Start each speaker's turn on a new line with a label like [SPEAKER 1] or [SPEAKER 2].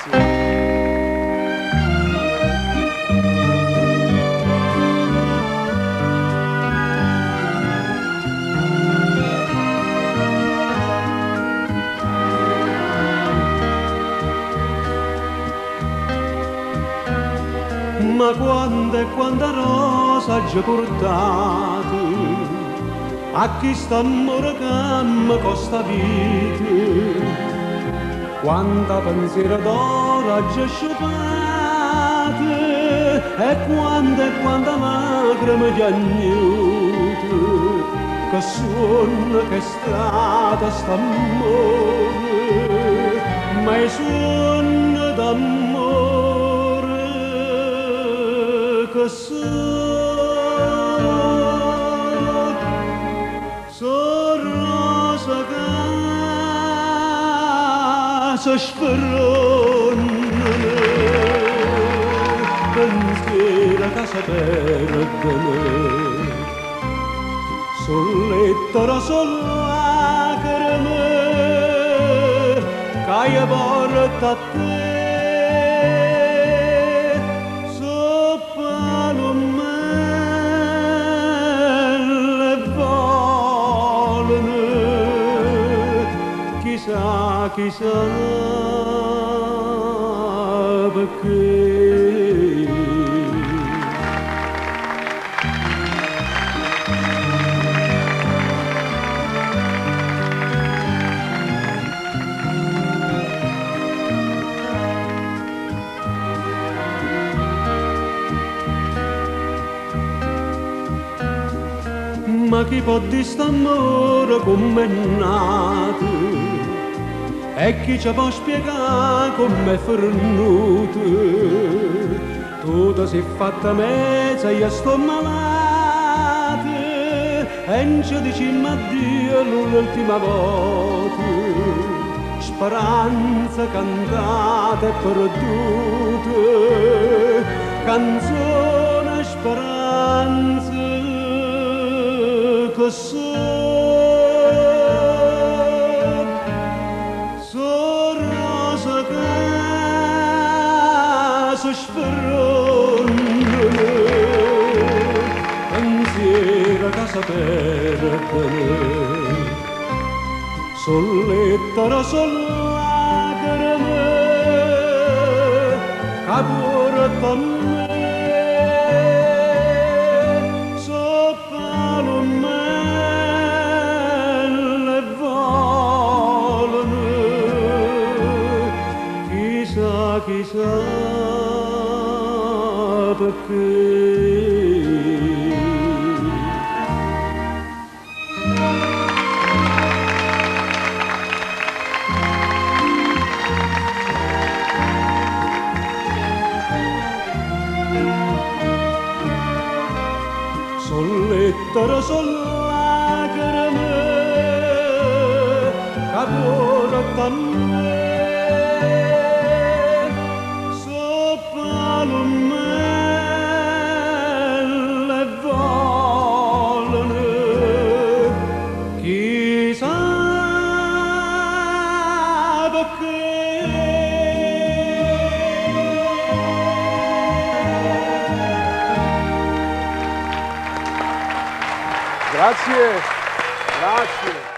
[SPEAKER 1] Grazie.
[SPEAKER 2] Ma quando e quanta rosa aggia purtato a chi st'ammore che mi costa vita, quanta pensiero d'oro aggia sciupato e quanta e quanta lacrime chiagnute, che suonno che è stato st'ammore, ma è suonno d'amore che so rosa che si sfronnano, pensiero che si perdono, sulle so lacrime che io porto a te, so palomelle volano, chissà, chissà perché. Ma chi può di st'amore come è nato e chi ci può spiegare com'è fornuto? Tu ti sei fatta mezza, io sto malato e non ci dici addio l'ultima volta. Speranza cantata e perduta, canzone speranza che so rosa che si sfronnano, pensiero che si perdono, sulle so lacrime che porta a me, so palomelle volano, chissà, chissà perché. Sollettero so lacrime che porta a me, so palomelle volano, chissà perché.
[SPEAKER 1] Grazie, grazie.